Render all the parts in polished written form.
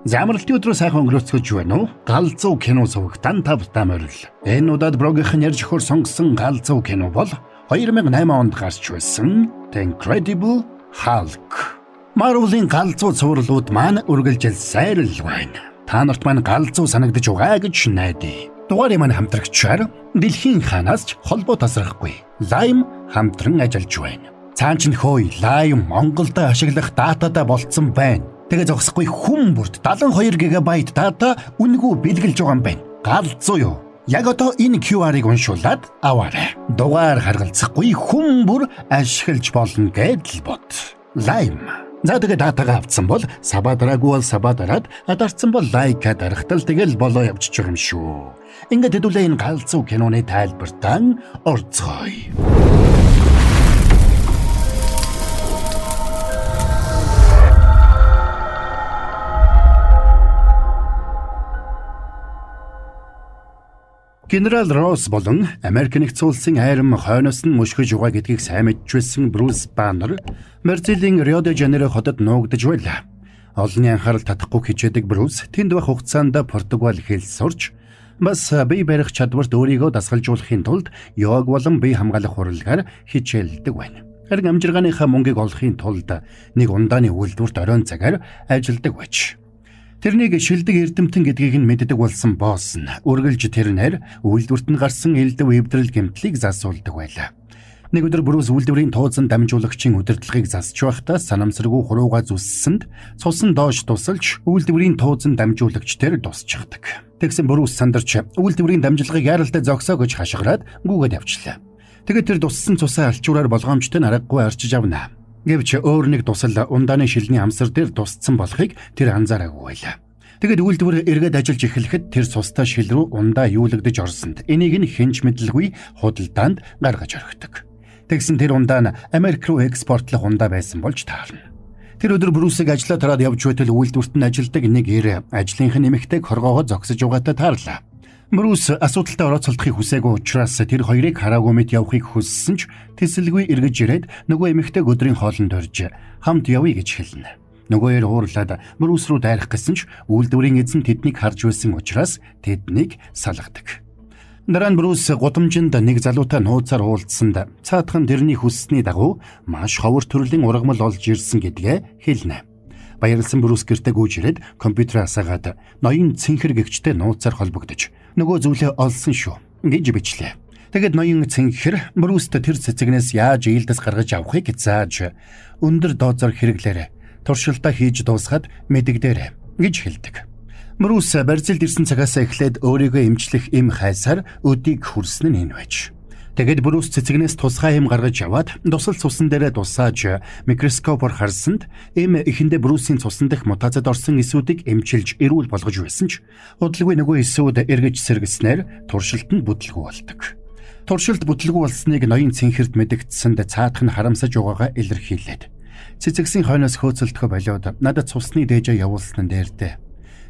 За, амралтын өдрөө сайхан өнгөрөөцгөж байна уу? Галзуу кино сувагт тавтай морил. Энэ удаад брогийнх нь ярьж өгөхөөр сонгосон галзуу кино бол 2008 онд гарч байсан The Incredible Hulk. Marvel-ийн галзуу цувралууд маань үргэлжилсээр л байна. Та нарт маань галзуу санагдаж байгаа гэж найдаа. Дугаарын маань хамтрагчаар дэлхийн хаанаас ч холбоо тасрахгүй Lime хамтран ажиллаж байна. Цаан ч нөхөө Lime Монголд ашиглах датада болцсон байна. Тэгээ зогсохгүй, хүн бүрт 72 ГБ дата үнэгүй бэлгэлж байгаа юм байна. Галзуу юу? Яг одоо энэ QR-ыг уншуулад аваарай. Дугаар харгалзахгүй, хүн бүр ашиглаж болно гэдэл бод. Lime. За, тэгээ датагаа авцсан бол sub аа дараагүй бол sub аа дараад, дарцсан бол like аа дарахтал тэгэл болоо явчихж байгаа юм шүү. Ингээд хэдүүлээ энэ галзуу киноны тайлбартаа орцгоё. Генерал Росс болон Америк нэгдсэн улсын арми хойноос нь мөшгөж байгаа гэдгийг сайн мэдж байсан Брюс Баннер Бразилийн Рио де Жанейро хотод нуугдаж байлаа. Олонний анхаарал татахгүй хичээдэг Брюс тэнд байх хугацаанд Португал хэл сурч, бас бие барих чадварт өөрийгөө дасгалжуулахын тулд йог болон бие хамгаалах урлагаар хичээлдэг байна. Харин амжиргааныхаа мөнгийг олохын тулд нэг ундааны үйлдвэрт оройн цагаар ажилладаг байж. Тэрнийг шилдэг эрдэмтэн гэдгийг нь мэддэг болсон босс нь үргэлж тэрнээр үйлдвэрт нь гарсан элдэв эвдрэл гэмтлийг засуулдаг байлаа. Нэг өдөр Брюс үйлдвэрийн туузан дамжуулагчийн удирдлагыг засч байхдаа санамсаргүй хурууга зүссэнд цус нь доош тусалж үйлдвэрийн туузан дамжуулагч дээр тусчихдаг. Тэгсэн Брюс сандарч үйлдвэрийн дамжлагыг яаралтай зогсоо гэж хашгираад гүгээд явчлаа. Тэгээд тэр туссан цусаа алчуураар болгоомжтой нь аргагүй арчиж авна. Гэвч өөр нэг дусал ундааны шилний амсар дээр тусцсан болохыг тэр анзаараагүй байлаа. Тэгээд үйлдвэр эргээд ажиллаж эхлэхэд тэр цустай шил рүү ундаа юулагдаж орсонд энийг нь хэн ч мэдэлгүй худалдаанд гаргаж орхидог. Тэгсэн тэр ундаа нь Америк руу экспортлох ундаа байсан болж таарна. Тэр өдөр Брюсийг ажлаа тараад явж байтал үйлдвэрт нь ажилладаг нэг эр ажлынх нь эмэгтэйг хоргоогоо зогсож байгаатай таарлаа. Брюс асуудалтай орооцолдохыг хүсээгүй учраас тэр хоёрыг хараагүй мэт явахыг хүссэн ч тэсэлгүй эргэж ирээд нөгөө эмэгтэйг өдрийн хоолонд орж хамт явъя гэж хэлнэ. Нөгөө эр уурлаад Брюс рүү дайрах гэсэн ч үйлдвэрийн эзэн тэднийг харж байсан учраас тэднийг салгадаг. Дараа нь Брюс гудамжинд нэг залуутай нууцаар уулзсанд цаадхан тэрний хүссэний дагуу маш ховор төрлийн ургамал олж ирсэн гэдгээ хэлнэ. Баярлсан Брюс гэртээ гүйж ирээд компьютерээ асаагаад ноён цэнхэр гэгчтэй нууцаар холбогдож нөгөө зүйлээ олсон шүү гэж бичлээ. Тэгээд ноён цэнхэр Брюст тэр цэцэгнээс яаж ийл дэс гаргаж авахыг зааж, өндөр дозоор хэрэглээрэй. Туршилтаа хийж дуусгаад мэдэгдээрэй гэж хэлдэг. Брюс Бразилд ирсэн цагаас эхлээд өөрийгөө эмчлэх эм хайсаар өдийг хүрсэн нь энэ байж. Тэгээд Брюс цэцэгнээс тусгай эм гаргаж аваад дусал цусан дээрээ дусааж микроскопоор харсанд эм эхэндээ Брюсийн цусан дах мутацид орсон эсүүдийг эмчилж эрүүл болгож байсан ч удалгүй нөгөө эсүүд эргэж сэргэснээр туршилт нь бүдэлгүй болдог. Туршилт бүдэлгүй болсныг ноён цэнхэрд мэдэгдсэнд цаадах нь харамсаж байгаагаа илэрхийлээд цэцэгсийн хойноос хөөцөлдөхөө болиод надад цусны дээжээ явуулсан нь дээр дээ.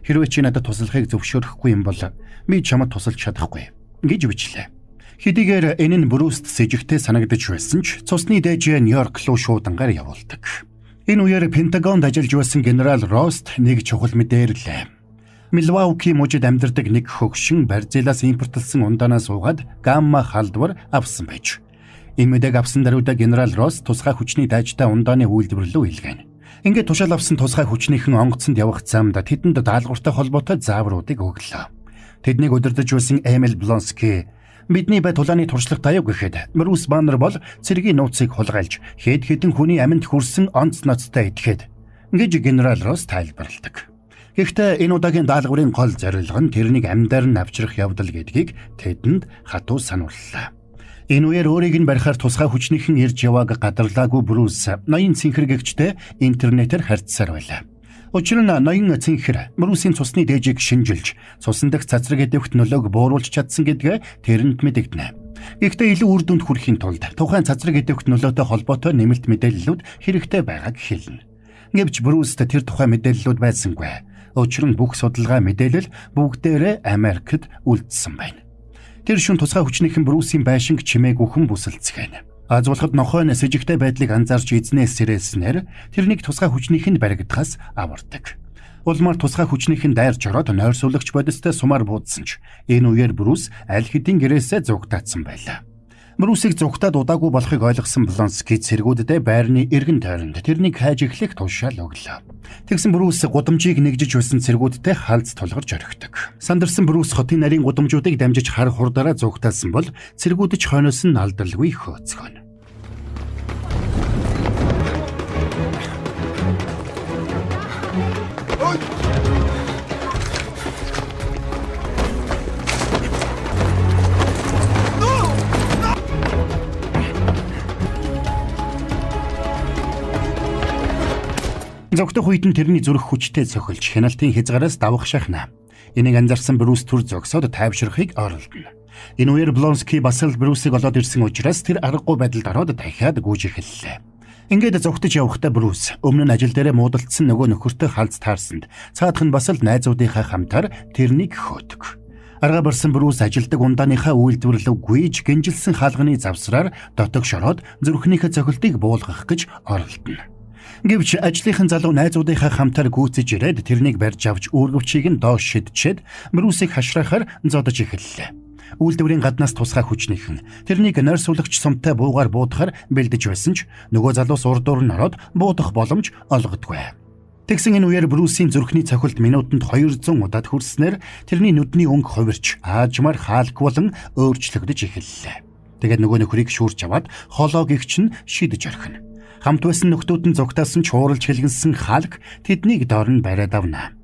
Хэрвээ чи надад туслахыг зөвшөөрөхгүй юм бол би чамд тусалж чадахгүй гэж бичлээ. Хэдийгээр энэ нь Брюст сэжигтэй санагдаж байсан ч цусны дээжээ Нью-Йорк руу шуудангаар явуулдаг. Энэ үеэр Пентагонд ажиллаж байсан генерал Рост нэг чухал мэдээ ирлээ. Милвауки мужид амьдардаг нэг хөгшин Бразилаас импортлсон ундаанаас суугаад гамма халдвар авсан байж. Энэ мэдээг авсан даруйда генерал Росс тусгай хүчний дайчтай ундааны үйлдвэр рүү илгээнэ. Ингээд тушаал авсан тусгай хүчнийхэн онгоцонд явах замд тэдэнд даалгавартай холбоотой заавруудыг өглөө. Тэднийг удирдах байсан Эмил Блонски бидний бай тулааны туршлага таяв гэхэд Брюс Баннер бол цэргийн нууцыг хулгайлж хэд хэдэн хүний амьд хүрсэн онц ноцтой итгэхэд гэж генерал Росс тайлбарладаг. Гэхдээ энэ удаагийн даалгаврын гол зорилго нь тэрнийг амьдаар нь авчрах явдал гэдгийг тэдэнд хатуу санууллаа. Энэ үеэр өөрийг нь барихаар тусгай хүчнийхэн ирж явааг гадарлаагүй Брюс ноён цэнхэр гэгчтэй интернетээр харьцсаар байлаа. Учир нь ноён цэнхэр Брюсийн цусны дээжийг шинжилж, цусан дах цацраг эдэвхт нөлөөг бууруулж чадсан гэдгээ тэрэнд мэдэгдэнэ. Гэхдээ илүү үр дүнд хүрэхийн тулд тухайн цацраг эдэвхт нөлөөтэй холбоотой нэмэлт мэдээллүүд хэрэгтэй байгааг хэлнэ. Гэвч Брюст тэр тухай мэдээллүүд байсангүй. Учир нь бүх судалгаа мэдээлэл бүгдээрээ Америкт үлдсэн байна. Тэр шөнө тусгай хүчнийхэн Брюсийн байшинг чимээгүйхэн бүсэлцгээнэ. Аз болоход нохой нь сэжигтэй байдлыг анзаарч эзнээс сэрээснээр тэрнийг тусгай хүчнийх нь баригдахаас авардаг. Улмаар тусгай хүчнийх нь дайрч ороод нойрсуулагч бодистой сумаар буудсан ч энэ үеэр Брүс аль хэдийн гэрээсээ зугтаацсан байлаа. Брүсийг зугтаад удаагүй болохыг ойлгосон Блонски цэргүүддээ байрны эргэн тойронд тэрнийг хайж эхлэх тушаал өглөө. Тэгсэн Брүс гудамжийг нэгжиж байсан цэргүүдтэй халз тулгарч орхидог. Сандарсан Брүс хотын нарийн гудамжуудыг дамжиж хар хурдаараа зугтаасан бол цэргүүд ч хойноос нь алдалгүй хөөцгөнө. Зогтох үед нь тэрний зүрх хүчтэй цохилж хяналтын хязгаараас давах шахна. Энийг анзаарсан Брүс түр зогсоод тайвширхыг оролдоно. Энэ үеэр Блонски бас л Брүсийг олоод ирсэн учраас тэр аргагүй байдалд ороод дахиад гүйж эхэллээ. Ингээд зогтож явахдаа Брүс өмнө нь ажил дээрээ муудалцсан нөгөө нөхөртэй халз таарсанд цаадах нь бас л найзуудынхаа хамтаар тэрнийг хөөдөг. Аргаа барсан Брүс ажилдаг ундааныхаа үйлдвэр рүү гүйж гинжилсэн хаалганы завсраар дотогш ороод зүрхнийхээ цохилтыг буулгах гэж оролдоно. Гэвч ажлынхан залуу найзуудынхаа хамтаар гүйцэж ирээд тэрнийг барьж авч үүргэвчийг нь доош шидчээд Брүсийг хашраахаар зодож эхэллээ. Үйлдвэрийн гаднаас тусгай хүчнийхэн тэрнийг нойрсуулагч сумтай буугаар буудахаар бэлдэж байсан ч нөгөө залуус урдуур нь ороод буудах боломж олгодгүй. Тэгсэн энэ үеэр Брүсийн зүрхний цохилт минутанд 200 удаад хүрснээр тэрний нүдний өнгө хувирч аажмаар хаалк болон өөрчлөгдөж эхэллээ. Тэгээд нөгөө нөхрийг шүүрч аваад холоо гихч нь шидэж орхино. Хамт байсан нөхдүүд нь зугтаасан ч хууралж хэлгэнсэн Халк тэднийг доор нь бариад авна.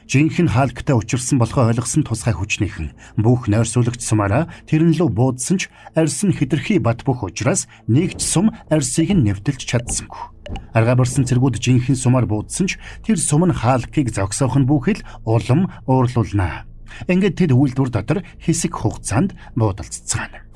Жинхэнэ Халктай учирсан болохоо ойлгосон тусгай хүчнийхэн бүх нойрсуулагч сумаараа тэрэн лөө буудсан ч арьс нь хэтэрхий бат бөх учраас нэг ч сум арьсыг нь нэвтэлж чадсангүй. Аргаа барсан цэргүүд жинхэнэ сумаар буудсан ч тэр сум нь Халкийг зогсоох нь бүхэл улам уурлуулна. Ингээд тэд үйлдвэр дотор хэсэг хугацаанд буудалцгаана.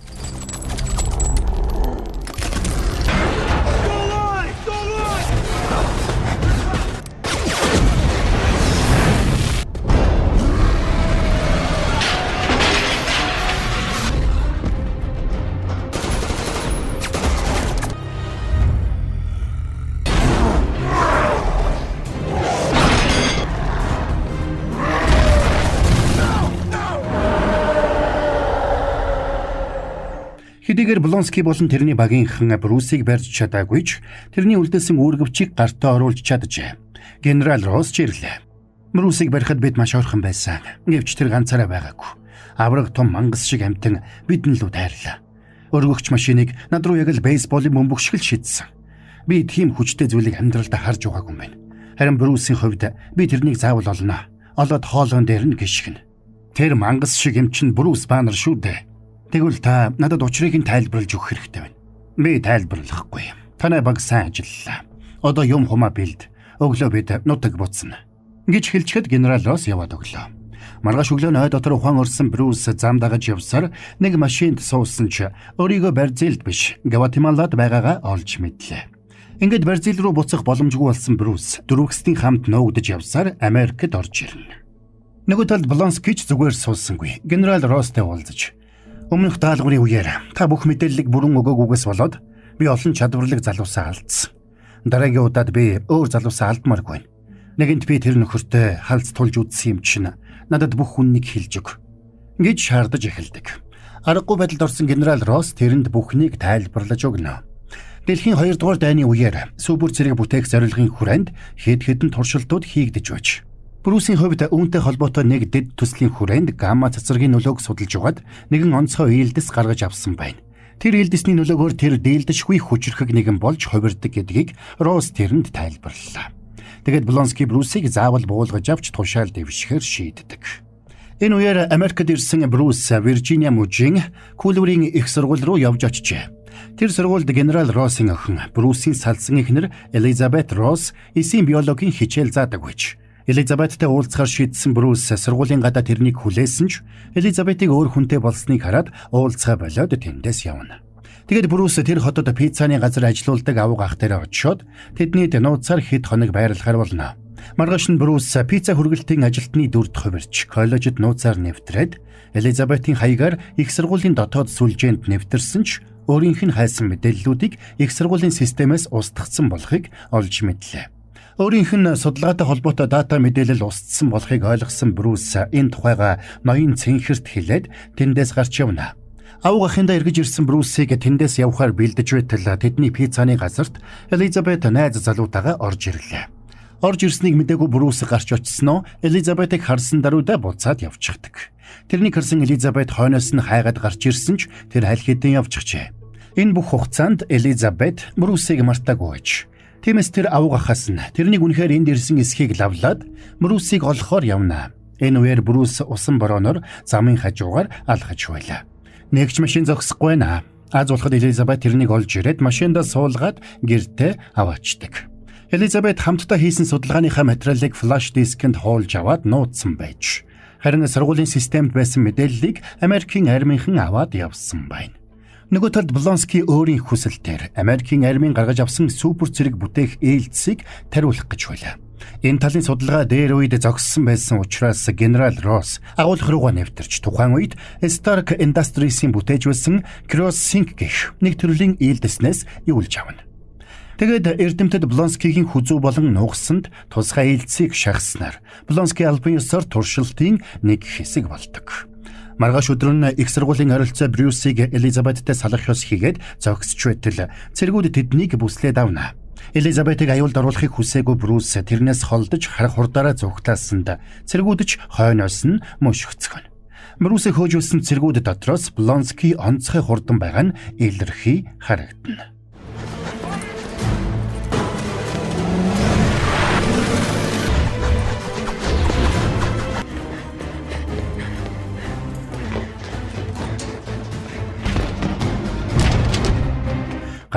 Хэдийгээр Блонски болон тэрний багийнхан Брүсийг барьж чадаагүй ч тэрний үлдээсэн үүргэвчийг гартаа оруулж чаджээ. Генерал Росс ч ирлээ. Брүсийг барихад бид маш ойрхон байсан. Гэвч тэр ганцаараа байгаагүй. Авраг том мангас шиг амьтан бидэн лүү дайрлаа. Өргөгч машиныг над руу яг л бейсболын бөмбөг шиг л шидсэн. Би тийм хүчтэй зүйлийг амьдралдаа харж байгаагүй юм байна. Харин Брүсийн хувьд би тэрнийг заавал олно. Олоод хоолойн дээр нь гიშгэнэ. Тэр мангас шиг юм чинь Брүс Баннер шүү дээ. Тэгвэл та надад учрыг нь тайлбарлаж өгөх хэрэгтэй байна. Би тайлбарлахгүй. Танай баг сайн ажиллалаа. Одоо юм хумаа бэлд. Өглөө бид нутаг буцна. Гэж хэлчихэд генерал Росс яваад өглөө. Маргааш өглөө нь ой дотор ухаан орсон Брүс зам дагаж явсаар нэг машинд суусан ч өөрийгөө Бразилд биш, Гватемалад байгаагаа олж мэдлээ. Ингээд Бразил руу буцах боломжгүй болсон Брүс дөрвөксдийн хамт нуугдаж явсаар Америкт орж ирнэ. Нөгөө талд Блонски ч зүгээр суусангүй. Генерал Росстай уулзаж өмнөх даалгаврын үеэр та бүх мэдээллийг бүрэн өгөөгүйгээс болоод би олон чадварлаг залуусаа алдсан. Дараагийн удаад би өөр залуусаа алдмааргүй байна. Нэгэнт би тэр нөхөртэй халз тулж үзсэн юм чинь надад бүх үннийг хэлж өг гэж шаардаж эхэлдэг. Аргагүй байдалд орсон генерал Росс тэрэнд бүхнийг тайлбарлаж өгнө. Дэлхийн 2 дугаар дайны үеэр супер цэрэг бүтээх зорилгын хүрээнд хэд хэдэн туршилтууд хийгдэж байж. Брүсийн хувьд үүнтэй холбоотой нэг дэд төслийн хүрээнд гамма цацрагийн нөлөөг судалж байгаад нэгэн онцгой үйлдэс гаргаж авсан байна. Тэр үйлдэсний нөлөөгөөр тэр дийлдэшгүй хүчрхэг нэгэн болж хувирдаг гэдгийг Росс тэрэнд тайлбарлалаа. Тэгээд Блонски Брүсийг заавал буулгаж авч тушаал дэвшихээр шийддэг. Энэ үеэр Америкт ирсэн Брүс Виржиниа мужийн Кулврийн их сургууль руу явж очжээ. Тэр сургуульд генерал Россын охин Брүсийн салсан эхнэр Элизабет Росс эсийн биологийн хичээл заадаг байж. Элизабеттэй уулзахаар шийдсэн Брүс сургуулийн гадаа тэрнийг хүлээсэн ч Элизабетийг өөр хүнтэй болсныг хараад уулзгаа болиод тэндээс явна. Тэгээд Брүс тэр хотод пиццаны газар ажилуулдаг авга ах дээр очиод тэдний нууцаар хэд хоног байрлахаар болно. Маргааш нь Брүс пицца хүргэлтийн ажилтны дүрд хувирч коллежид нууцаар нэвтрээд Элизабетийн хаягаар их сургуулийн дотоод сүлжээнд нэвтэрсэн ч өөрийнх нь хайсан мэдээллүүдийг их сургуулийн системээс устгацсан болохыг олж мэдлээ. Өөрийнх нь судалгаатай холбоотой дата мэдээлэл устсан болохыг ойлгосон Брюс энэ тухайга ноён цэнхэрт хэлээд тэндээс гарч явна. Авга ахиндаа эргэж ирсэн Брюсийг тэндээс явхаар бэлдэж байтал тэдний пиццаны газарт Элизабет найз залуутайгаа орж ирлээ. Орж ирснийг мдээгүй Брюс гарч очисноо Элизабетыг харсан даруйдаа буцаад явчихдаг. Тэрнийг харсан Элизабет хойноос нь хайгаад гарч ирсэн ч тэр аль хэдийн явчихжээ. Энэ бүх хугацаанд Элизабет Брюсийг мартаагүй байж. Тиймээс тэр авга ахаас нь тэрнийг үнэхээр энд ирсэн эсхийг лавлаад Брюсийг олохоор явна. Энэ үеэр Брюс усан борооноор замын хажуугаар алхаж байлаа. Нэг ч машин зогсохгүй байна. Аз болоход Элизабет тэрнийг олж ирээд машиндаа суулгаад гэртээ аваачдаг. Элизабет хамтдаа хийсэн судалгааныхаа материалыг флаш дискэнд хуулж аваад нууцсан байж. Харин сургуулийн системд байсан мэдээллийг Америкийн армийнхан аваад явсан байна. Нөгөө талд Блонски өөрийн хүсэлтээр Америкийн армийн гаргаж авсан супер цэрэг бүтээх ээлцсийг тариулах гэж байлаа. Энэ талын судалгаа дээр үед зогссон байсан учраас генерал Росс агуулга руугаа нэвтэрч тухайн үед Stark Industries-ийн бүтээж байсан Cross-Sync гэх нэг төрлийн ээлдэснээс юулж авна. Тэгээд эрдэмтэд Блонскигийн хүзүү болон нугасанд тусгай ээлцийг шахаснаар Блонски албан ёсоор туршилтын нэг хэсэг болдог. Маргааш өдөр нь их сургуулийн оролцоо Брюсийг Элизабеттэй салах ёс хийгээд зогсож байтал цэргүүд тэднийг бүслээд авна. Элизабетийг аюулд оруулахыг хүсээгүй Брюс тэрнээс холдож харах хурдаараа зүгтаасанд цэргүүд ч хойноос нь мөшгцгөнө. Брюсийг хөөжүүлсэн цэргүүд дотроос Блонски онцгой хурдан байгаа нь илэрхий харагдана.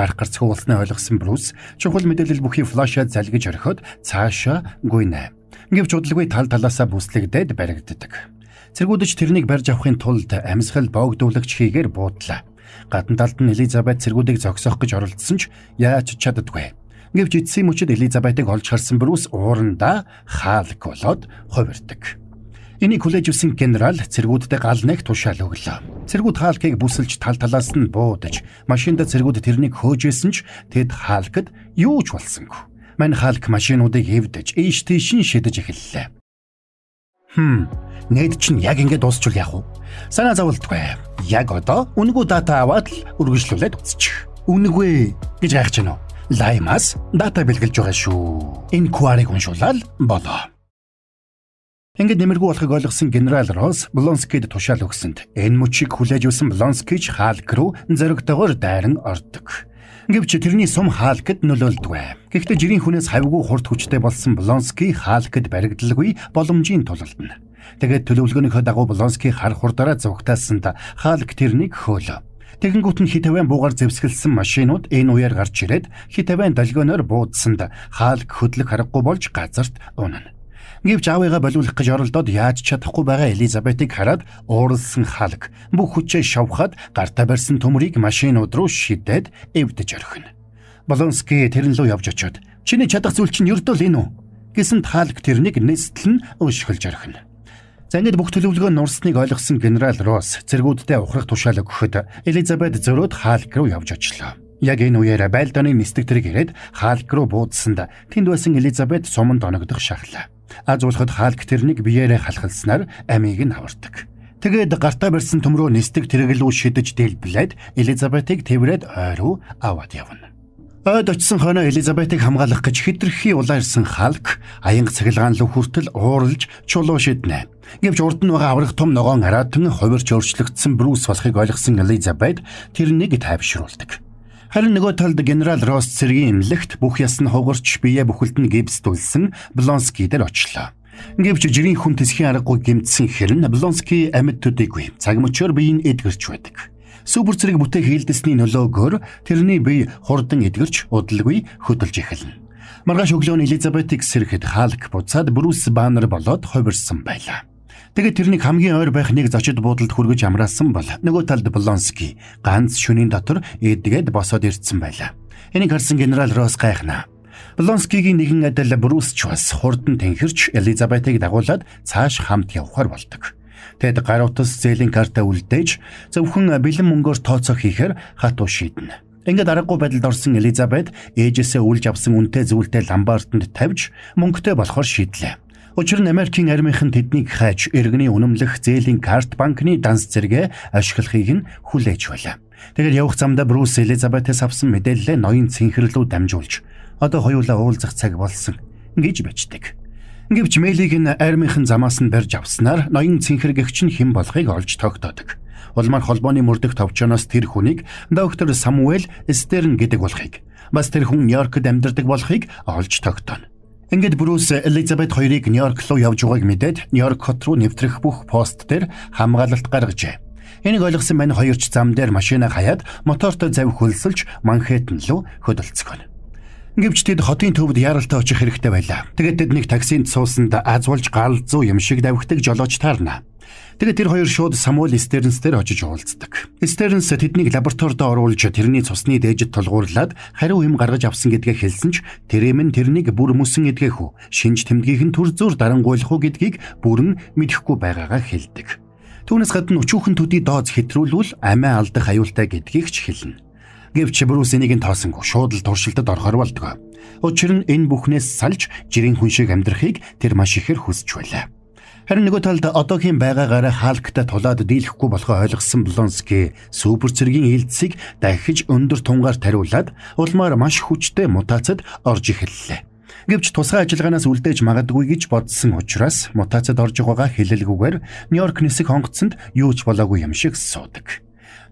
Гарах гарцгүй болсноо ойлгосон Брюс чухал мэдээлэл бүхий флашаа залгиж орхиод цаашаа гүйнэ. Гэвч удалгүй тал талаасаа бүслэгдээд баригддаг. Цэргүүд ч тэрнийг барьж авахын тулд амьсгал боогдуулагч хийгээр буудлаа. Гадна талд нь Элизабет цэргүүдийг зогсоох гэж оролдсон ч яаж чаддаггүй. Гэвч эцсийн мөчид Элизабетыг олж харсан Брюс уурандаа Халк болоод хувирдаг. Энийг хүлээж авсан генерал цэргүүдтэй гал нэг тушаал өглөө. Цэргүүд Халкыг бүсэлж тал талаас нь буудаж, машиндаа цэргүүд тэрнийг хөөжсэн ч тэд Халкд юу ч болсонгүй. Мань Халк машинуудыг эвдэж, ийш тийш нь шидэж эхэллээ. Нэд чинь яг ингэ дуусчвал яах вэ? Санаа зовлтгүй. Яг одоо үнэгүй дата аваад л үргэлжлүүлээд үзчих. Үнэгүй гэж гайхаж байна уу? Лаймаас дата бэлгэлж байгаа шүү. Энэ QR-ыг уншуулаад болоо. Ингээд нэмэргүй болохыг ойлгосон генерал Росс Блонскид тушаал өгсөнд энэ мөчийг хүлээж авсан Блонскич Халк руу зоригтойгоор дайран ордог. Гэвч тэрний сум Халкд нөлөөлдгүй. Гэхдээ жирийн хүнээс хавьгүй хурд хүчтэй болсон Блонски Халкд баригдалгүй боломжийн тулалдана. Тэгээд төлөвлөгөөнийхөө дагуу Блонски хар хурдаараа зугтаасанд Халк тэрнийг хөөлөө. Тэгэнгүүт нь хит хавийн буугаар зэвсгэлсэн машинууд энэ үеэр гарч ирээд хит хавийн долгионоор буудсанд Халк хөдлөх аргагүй болж газарт унана. Гэвч аавыгаа болиулах гэж оролдоод яаж чадахгүй байгаа Элизабетыг хараад ууралсан Халк бүх хүчээ шавхаад гартаа барьсан төмрийг машинууд руу шидээд эвдэж орхино. Блонски тэрэн лөө явж очиод "Чиний чадах зүйл чинь ердөө л энэ үү?" гэсэнд Халк тэрнийг нийслэл нь өшгөлж орхино. За ингээд бүх төлөвлөгөө нурсныг ойлгосон генерал Росс цэргүүддээ ухрах тушаал өгөхөд Элизабет зөрөөд Халк руу явж очлоо. Яг энэ үеэр байлдааны нисдэг тэрэг ирээд Халк руу буудсанд тэнд байсан Элизабет суманд оногдох шахлаа. Аз уулахад Халк тэрнийг биеэрээ халахалснаар амийг нь авардаг. Тэгээд гартаа барьсан төмрөө нисдэг тэрэг лүү шидэж дэлблээд Элизабетыг тэврээд ой руу аваад явна. Ойд очисон хойноо Элизабетыг хамгаалах гэж хитрхи улаан ирсэн Халк аянга цахилгаан лүү хүртэл ууралж чулуу шиднэ. Гэвч урд нь байгаа аврах том ногоон араатан хувирч өөрчлөгдсөн Брюс болохыг ойлгосон Элизабет тэрнийг тайвшруулдаг. Харин нөгөө талд генерал Росс цэргийн эмнэлэгт бүх яс нь хугарч бие бүхэлд нь гипсдүүлсэн Блонски дээр очлоо. Гэвч жирийн хүн тэсхийн аргагүй гэмтсэн хэрн Блонски амьд төдийгүй цаг мөчөөр бие нь эдгэрч байдаг. Супер цэрэг бүтээх хийлдэсний нөлөөгөөр тэрний бие хурдан эдгэрч удалгүй хөдөлж эхэлнэ. Маргааш өглөө нь Элизабетыг сэрэхэд Халк буцаад Брюс Баннер болоод хувирсан байлаа. Тэгээд тэрнийг хамгийн ойр байх нэг зочид буудалд хүргэж амраасан бол нөгөө талд Блонски ганц шөнийн дотор эдгээд босоод ирсэн байлаа. Энийг харсан генерал Росс гайхна. Блонскигийн нэгэн адил Брюс ч бас хурдан тэнхэрч Элизабетыг дагуулад цааш хамт явхаар болдог. Тэд гар утас зээлийн карта үлдээж зөвхөн бэлэн мөнгөөр тооцоо хийхээр хатуу шийднэ. Ингээд аргагүй байдалд орсон Элизабет ээжээсээ үлж авсан үнэтэй зүйлтэй ломбарданд тавьж мөнгөтэй болохоор шийдлээ. Учир нь Америкийн армийнхан тэднийг хайж иргэний үнэмлэх зээлийн карт банкны данс зэрэгээ ашиглахыг нь хүлээж байлаа. Тэгээд явах замдаа Брюс Элизабетээс авсан мэдээллээ ноён цэнхэр лүү дамжуулж одоо хоёулаа уулзах цаг болсон гэж бичдэг. Гэвч мэйлийг нь армийнхан замаас нь барьж авснаар ноён цэнхэр гэгч нь хэн болохыг олж тогтоодог. Улмаар холбооны мөрдөх товчооноос тэр хүнийг доктор Самуэль Стерн гэдэг болохыг бас тэр хүн Нью-Йоркд амьдардаг болохыг олж тогтооно. Ингээд Брюс Элизабет хоёрыг Нью-Йорк руу явж байгааг мэдээд Нью-Йорк хот руу нэвтрэх бүх пост дээр хамгаалалт гаргажээ. Энийг ойлгосон мань хоёр ч зам дээр машинаа хаяад мотортой завь хөлсөлж Манхэттен руу хөдөлцгөнө. Гэвч тэд хотын төвд яаралтай очих хэрэгтэй байлаа. Тэгээд тэд нэг таксинд суусанд аз болж галзуу юм шиг давхдаг жолооч таарна. Тэгээд тэр хоёр шууд Самуэль Стернс дээр очиж уулздаг. Стернс тэднийг лабораторид оруулж тэрний цусны дээжид тулгуурлаад хариу юм гаргаж авсан гэдгээ хэлсэн ч тэрэм нь тэрнийг бүр мөсөн эдгэх үү, шинж тэмдгийг нь түр зуур дарангуйлах уу гэдгийг бүрэн мэдэхгүй байгаагаа хэлдэг. Түүнээс гадна өчүүхэн төдий дооз хэтрүүлвэл амиа алдах аюултай гэдгийг ч хэлнэ. Гэвч Брюс энийг нь тоосонгүй шууд л туршилтад орохоор болдгоо. Учир нь энэ бүхнээс салж жирийн хүн шиг амьдрахыг тэр маш ихээр хүсэж байлаа. Харин нөгөө талд одоогийн байгаагаараа Халктай тулаад дийлэхгүй болохоо ойлгосон Блонски супер цэргийн элдсийг дахиж өндөр тунгаар тариулаад улмаар маш хүчтэй мутацид орж эхэллээ. Гэвч тусгай ажиллагаанаас үлдээж магадгүй гэж бодсон учраас мутацид орж байгаагаа хэлэлгүйгээр Нью-Йорк нисэх онгоцонд юу ч болоогүй юм шиг суудаг.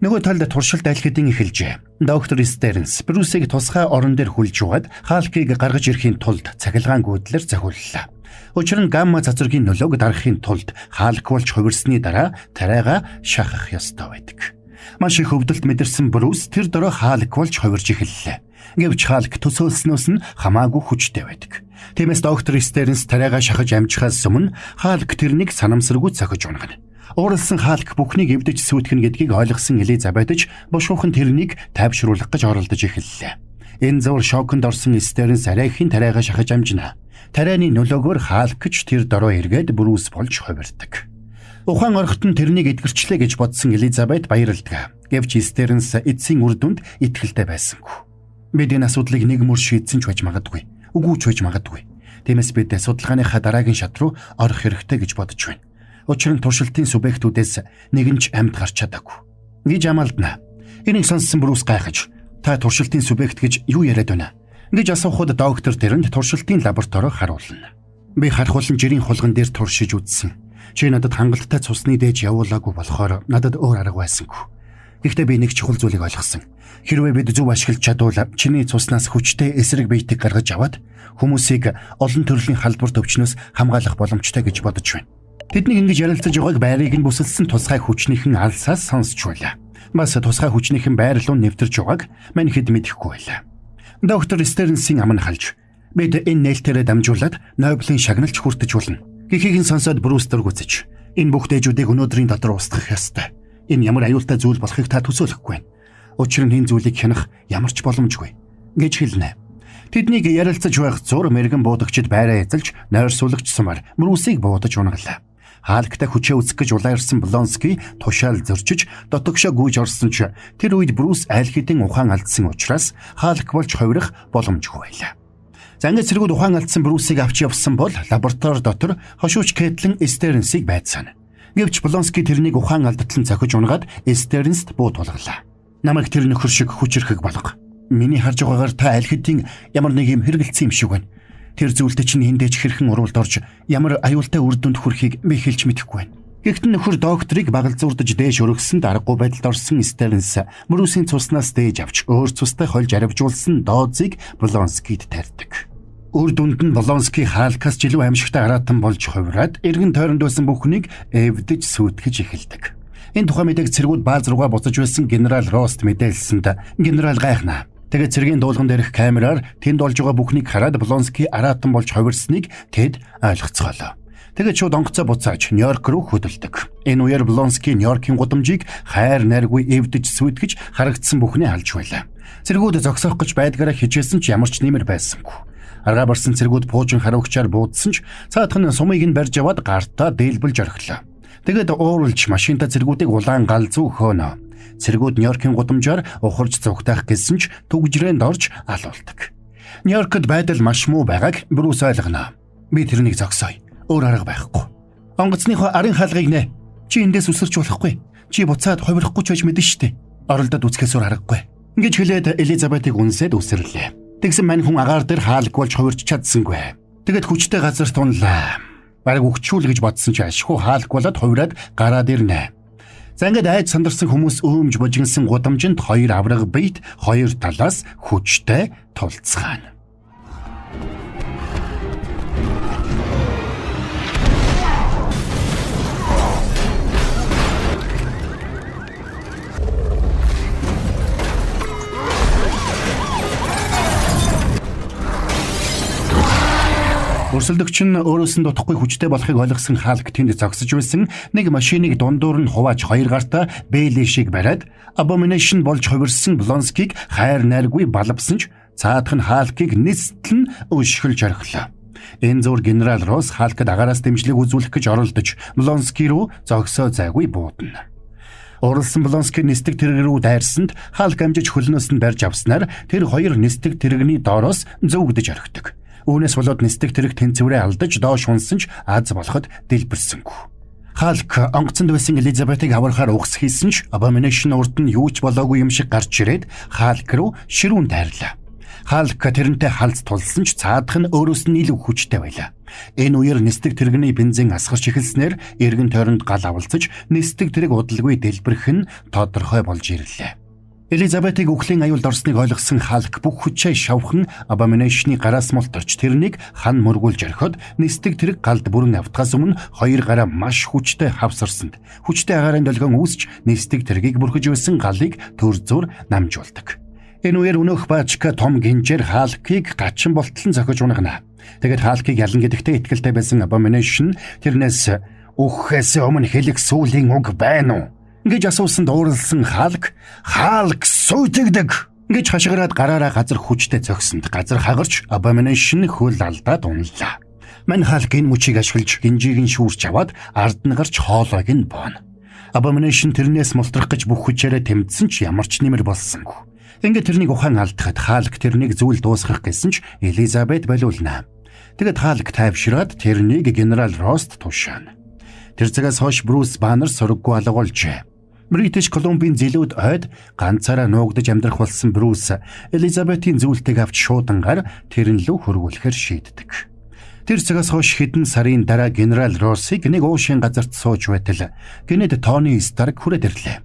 Нөгөө талд туршилт аль хэдийн эхэлжээ. Доктор Стернс Брюсийг тусгай орон дээр хүлж угаад Халкийг гаргаж ирэхийн тулд цахилгаан гүйдлэр захиуллаа. Учир нь гамма цацрагийн нөлөөг дарахын тулд Халк болж хувирсны дараа тариагаа шахах ёстой байдаг. Маш их өвдөлт мэдэрсэн Брюс тэр дорой Халк болж хувирж эхэллээ. Гэвч Халк төсөөлснөөс нь хамаагүй хүчтэй байдаг. Тиймээс доктор Стернс тариагаа шахаж амжихаас өмнө Халк тэрнийг санамсаргүй цохиж унагна. Ууралсан Халк бүхнийг эвдэж сүйтгэнэ гэдгийг ойлгосон Элизабет ч бушуухан тэрнийг тайвшруулах гэж оролдож эхэллээ. Энэ зур шоконд орсон Стернс арайхийн тариагаа шахаж амжина. Тарианы нөлөөгөөр Халк ч тэр дорой эргээд Брюс болж хувирдаг. Ухаан ороход нь тэрнийг эдгэрчлээ гэж бодсон Элизабет баярладаг. Гэвч Стернс эцсийн үр дүнд итгэлтэй байсангүй. Бид энэ асуудлыг нэг мөр шийдсэн ч байж магадгүй. Үгүй ч байж магадгүй. Тиймээс бид судалгааныхаа дараагийн шат руу орох хэрэгтэй гэж бодож байна. Учир нь туршилтын субъектүүдээс нэг нь ч амьд гарч чадаагүй гэж амалдана. Энийг сонссон Брюс гайхаж та туршилтын субъект гэж юу яриад байна гэж асуухад доктор тэрэнд туршилтын лабораторийг харуулна. Би харахулан жирийн хулган дээр туршиж үзсэн. Чи надад хангалттай цусны дээж явуулаагүй болохоор надад өөр арга байсангүй. Гэхдээ би нэг чухал зүйлийг ойлгосон. Хэрвээ бид зөв ашиглаж чадвал чиний цуснаас хүчтэй эсрэг биетийг гаргаж аваад хүмүүсийг олон төрлийн халдвар төвчнөөс хамгаалах боломжтой гэж бодож байна. Тэднийг ингэж ярилцаж байгааг байрыг нь бүсэлсэн тусгай хүчнийхэн алсаас сонсч байлаа. Бас тусгай хүчнийхэн байр руу нэвтэрч байгааг мань хэд мэдэхгүй байлаа. Доктор Стернсийн ам нь халж бид энэ нээлтээрээ дамжуулаад Нобелийн шагналч хүртэж болно. Гэхийг нь сонсоод Брюс дургуцэж энэ бүх дээжүүдийг өнөөдрийн дотор устгах ёстой. Энэ ямар аюултай зүйл болохыг та төсөөлөхгүй байна. Учир нь энэ зүйлийг хянах ямар ч боломжгүй гэж хэлнэ. Тэднийг ярилцаж байх зур мэрэгэн буудагчид байраа эзэлж нойрсуулагч сумаар Брюсийг буудаж унаглаа. Хаалгтай хүчээ үзэх гэж улаан ирсэн Блонски тушаал зөрчиж дотогшоо гүйж орсон ч тэр үед Брюс аль хэдийн ухаан алдсан учраас Халк болж хувирах боломжгүй байлаа. За ингээд цэргүүд ухаан алдсан Брюсийг авч явсан бол лаборатори дотор хошууч Кэтлин Стернсийг байцаана. Гэвч Блонски тэрнийг ухаан алдатлан цохиж унгаад Стернст буу тулгалаа. Намайг тэр нөхөр шиг хүчирхэг болго. Миний харж байгаагаар та аль хэдийн ямар нэг юм хэрэгэлцсэн юм шиг байна. Тэр зүйлдээ чинь эндээж хэрхэн уруулд орж ямар аюултай үр дүнд хүрэхийг би хэлж мэдэхгүй байна. Гэхдээ нөхөр докторыг багалзуурдаж дээш өргөсөн даргагүй байдалд орсон Стернс Брюсийн цуснаас дээж авч өөр цустай хольж аривжуулсан дозыг Блонскид тарьдаг. Үр дүнд нь Блонски Халкаас ч илүү аимшигтай араатан болж хувираад эргэн тойронд байсан бүхнийг эвдэж сүйтгэж эхэлдэг. Энэ тухай мэдээг цэргүүд бааз руугаа буцаж байсан генерал Рост мэдээлсэнд генерал гайхнаа. Тэгээд цэргийн дуулган дээрх камераар тэнд болж байгаа бүхнийг хараад Блонски араатан болж хувирсныг тэд ойлгоцоолоо. Тэгээд шууд онгоцоо буцааж Нью-Йорк руу хөдөлдөг. Энэ үеэр Блонски Нью-Йоркийн гудамжийг хайр найргүй эвдэж сүйтгэж харагдсан бүхний алж байлаа. Цэргүүд зогсоох гэж байдгаараа хичээсэн ч ямар ч нэмэр байсангүй. Аргаа барсан цэргүүд пуужин хариугчаар буудсан ч цаадах нь сумыг нь барьж аваад гартаа дээлбэлж орхилоо. Тэгээд ууралж машинта цэргүүдийг улаан галзуу хөөнө. Цэргүүд Нью-Йоркийн гудамжаар ухарж зүгтаах гэсэн ч түгжрээнд орж алуулдаг. Нью-Йоркд байдал маш муу байгааг Брюс ойлгоно. Би тэрнийг зогсооё. Өөр арга байхгүй. Онгоцныхоо арын хаалгыг нэ. Чи эндээс үсэрч болохгүй. Чи буцаад хувирахгүй ч байж мэдэн штэ. Оролдоод үзэхээс өөр аргагүй. Ингэж хэлээд Элизабетыг үнсээд үсэрлээ. Тэгсэн мань хүн агаар дээр хаалг болж хувирч чадсангүй. Тэгэд хүчтэй газар тунлаа. Бараг үхчихүүл гэж бодсон чи ашгүй хаалг болоод хувираад гараад ирнэ. За ингээд айд сандарсан хүмүүс өөмж божигнсан гудамжинд хоёр авраг биет хоёр талаас хүчтэй тулцгаана. Өрсөлдөгч нь өөрөөс нь дутхгүй хүчтэй болохыг ойлгосон Халк тэнд зогсож байсан нэг машиныг дундуур нь хувааж хоёр гартаа Бэйли шиг бариад Abomination болж хувирсан Блонскийг хайр найргүй балбсан ч цаадах нь Халкийг нийслэл нь өшгөлж орхилоо. Энэ зур генерал Росс Халкд агаараас дэмжлэг үзүүлэх гэж оролдож Блонский рүү зогсоо зайгүй буудна. Уралсан Блонский нисдэг тэрэг рүү дайрсанд Халк амжиж хөлнөөс нь барьж авснаар тэр хоёр нисдэг тэрэгний доороос зөвгдөж орхидог. Үүнээс болоод нисдэг тэрэг тэнцвэрээ алдаж доош унсан ч аз болоход дэлбэрсэнгүй. Халк онгоцонд байсан Элизабетыг аврахаар угс хийсэн ч Abomination урд нь юу ч болоогүй юм шиг гарч ирээд Халк руу ширүүн дайрлаа. Халк тэрнтэй халз тулсан ч цаадах нь өөрөөс нь илүү хүчтэй байлаа. Энэ үеэр нисдэг тэрэгний бензин асгарч эхэлснээр эргэн тойронд гал авалцаж нисдэг тэрэг удалгүй дэлбэрэх нь тодорхой болж ирлээ. Элизабетыг үхлийн аюулд орсныг ойлгосон Халк бүх хүчээ шавхан Abomination-ы гараас мултарч тэрнийг хан мөргүүлж орхиод нисдэг тэрэг галд бүрэн автахаас өмнө хоёр гараа маш хүчтэй хавсарсанд хүчтэй агаарын долгион үүсч нисдэг тэргийг бүрхэж байсан галыг төр зур намжуулдаг. Энэ үеэр өнөөх баачка том гинжээр Халкийг гачин болтлон зохиж унагна. Тэгэд Халкийг ялна гэдэгтээ итгэлтэй байсан Abomination тэрнээс үхэхээс өмнө хэлэх сүүлийн үг байна уу гэж асуусанд ууралсан Халк "Халк сүйтгэдэг" гэж хашгираад гараараа газар хүчтэй зогсонд газар хагарч Abomination хөл алдаад унлаа. Мань Халк энэ мөчийг ашиглаж гинжийг нь шүүрч аваад ард нь гарч хоолойг нь бооно. Abomination тэрнээс мултрах гэж бүх хүчээрээ тэмдсэн ч ямар ч нэмэр болсонгүй. Ингээд тэрнийг ухаан алдахад Халк тэрнийг зүйл дуусгах гэсэн ч Элизабет болиулна. Тэгэд Халк тайвшраад тэрнийг генерал Рост тушаана. Тэр цагаас хойш Брюс Баннер сураггүй алга болжээ. Бритиш Колумбийн зэлүүд ойд ганцаараа нуугдаж амьдрах болсон Брюс Элизабетийн зүйлтийг авч шуудангаар тэрэн лүү хөргүүлэхээр шийддэг. Тэр цагаас хойш хэдэн сарын дараа генерал Россыг нэг уушийн газарт сууж байтал гэнэт Тони Старк хүрээд ирлээ.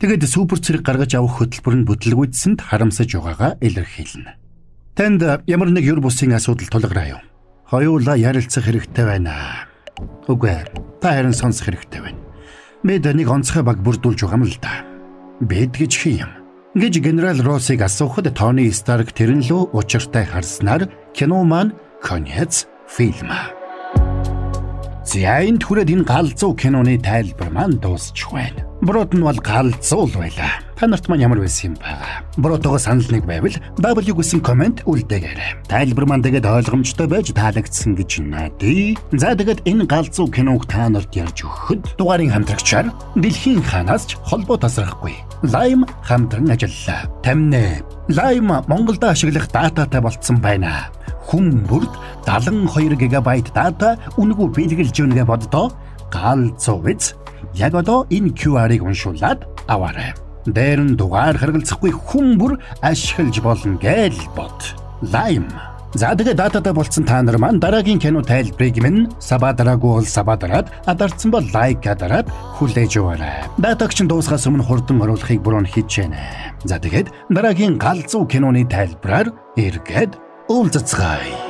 Тэгээд супер цэрэг гаргаж авах хөтөлбөр нь бүтлгүйдсэнд харамсаж байгаагаа илэрхийлнэ. Танд ямар нэг юр бусын асуудал тулгараа юу? Хоёулаа ярилцах хэрэгтэй байна. Үгүй ээ, та харин сонсох хэрэгтэй байна. Бид нэг онцгой баг бүрдүүлж байгаа юм л да. Бид гэж хин юм? Гэж генерал Россыг асуухад Тони Старк тэрэн лөө учиртай харснаар кино маань конец фильма. За энд хүрээд энэ галзуу киноны тайлбар маань дуусчих байна. Брод нь бол галзуу л байлаа. Та нарт маань ямар байсан юм бэ? Бродогоо санал нэг байвал W гэсэн комент үлдээгээрэй. Тайлбар маань тэгээд ойлгомжтой байж таалагдсан гэж найдаа. За тэгээд энэ галзуу киног та нарт ярьж өгөхөд дугаарын хамтрагчаар Дэлхийн хаанаас ч холбоо тасрахгүй. Lime хамтран ажиллалаа. Тамнэ. Lime Монголд ашиглах дататай болцсон байна. Хүн бүрд 72 ГБ дата үнэгүй бэлгэлж өгнө гэж боддоо. Галзуу биз? Яг одоо энэ QR-ыг уншуулад аваарай. Дээр нь дугаар харгалзахгүй хүн бүр ашиглаж болно гээл бод. Lime. За тэгээ дататай болцсон та нар маань дараагийн кино тайлбарыг минь сабадараагүй бол сабадараад адарсан бол лайк дараад хүлээж аваарай. Датагч нь дуусахаас өмнө хурдан оруулахыг бүрэн хичээнэ. За тэгээд дараагийн галзуу киноны тайлбараар эргээд уулзацгаая.